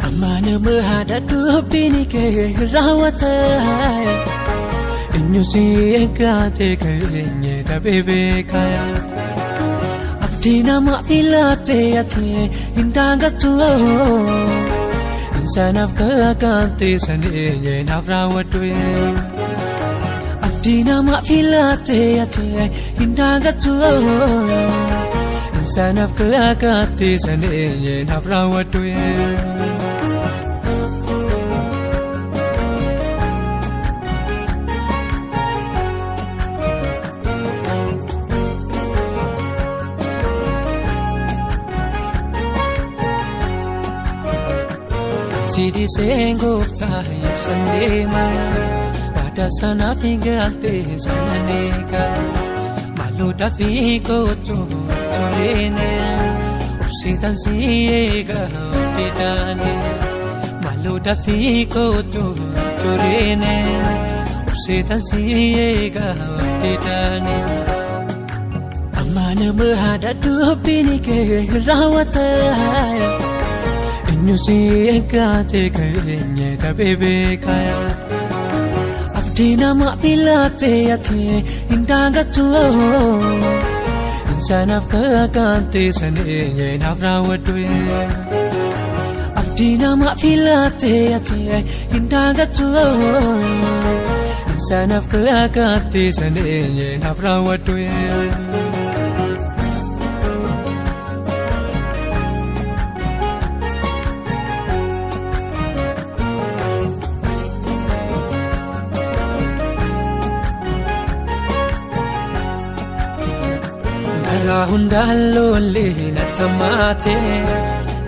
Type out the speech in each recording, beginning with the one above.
Amma nama haadha dubbiin kee raawwata. Eenyu si eeggatee keenye dhabee beeka. Abdii nama filattee ati hin daangattu. Sanaaf kakaattee sanii naaf raawwadhu. Abdii nama filattee ati hin daangattu. Sanaaf kakaattee sanii naaf raawwadhu. Sidiseen gooftaa eessan deema waadaa sanaaf galtee sana eega maaloo dafii kootu toleene obsitan si eega abdiidhaane maaloo dafii kootu toleene obsitan si eega abdiidhaane. Amma nama haadha dubbiin kee raawwata. Eenyu si eeggatee keenye dhabee beeka. Abdii nama filattee ati hin daangattu. Sanaaf kakaattee sanii naaf raawwadhu. Abdii nama filattee ati hin daangattu. Sanaaf kakaattee sanii naaf raawwadhu. Karaa hundaan lolli na tamaate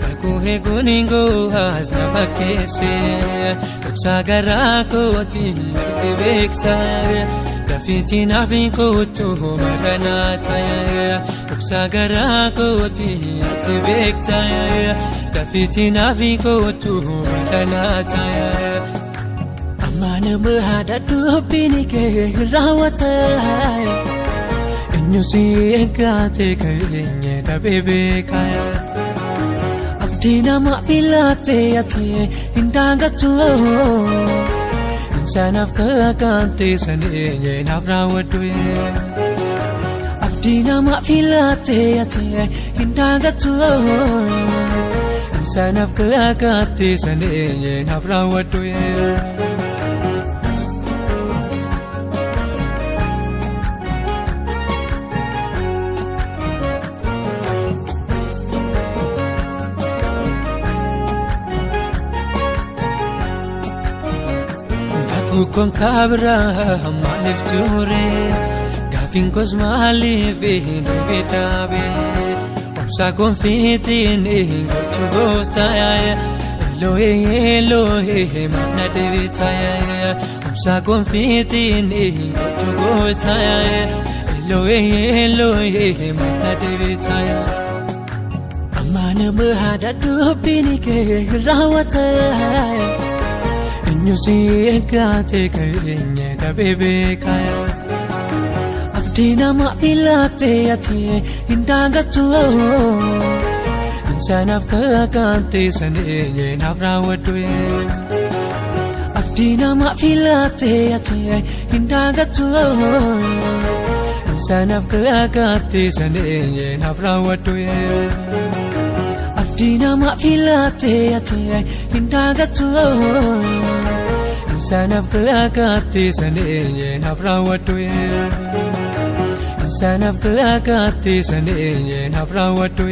kakuu eeguun gohaas na fakkeesse dhoksaa garaa kooti itti beeksa dafiitti naaf kootu maranaata dhoksaa garaa kooti itti beeksa dafiitti naaf kootu maranaata. Amma nama haadha dubbiin kee raawwata. Eenyu si eeggatee keenye dhabee beeka. Abdii nama filattee ati hin daangattu. Sanaaf kakaattee sanii naaf raawwadhu. Abdii nama filattee ati hin daangattu. Sanaaf kakaattee sanii naaf raawwadhu. Kakuu kabraa maaliif ture gaafiin koos maaliif deebii dhabe obsa koonfiitiin gochuu gooftaa Elohee Elohee maaf na deebitaa obsa koonfiitiin gochuu gooftaa Elohee Elohee maaf na deebitaa. Amma nama haadha dubbiin kee raawwata. Eenyu si eeggatee keenye dhabee beeka. Abdii nama filattee ati hin daangattu. Sanaaf kakaattee sanii naaf raawwadhu. Abdii nama filattee ati hin daangattu. Sanaaf kakaattee sanii naaf raawwadhu. Abdii nama filattee ati hin daangattu. Sanaaf kakaattee sanii naaf raawwadhu. Sanaaf kakaattee sanii naaf raawwadhu.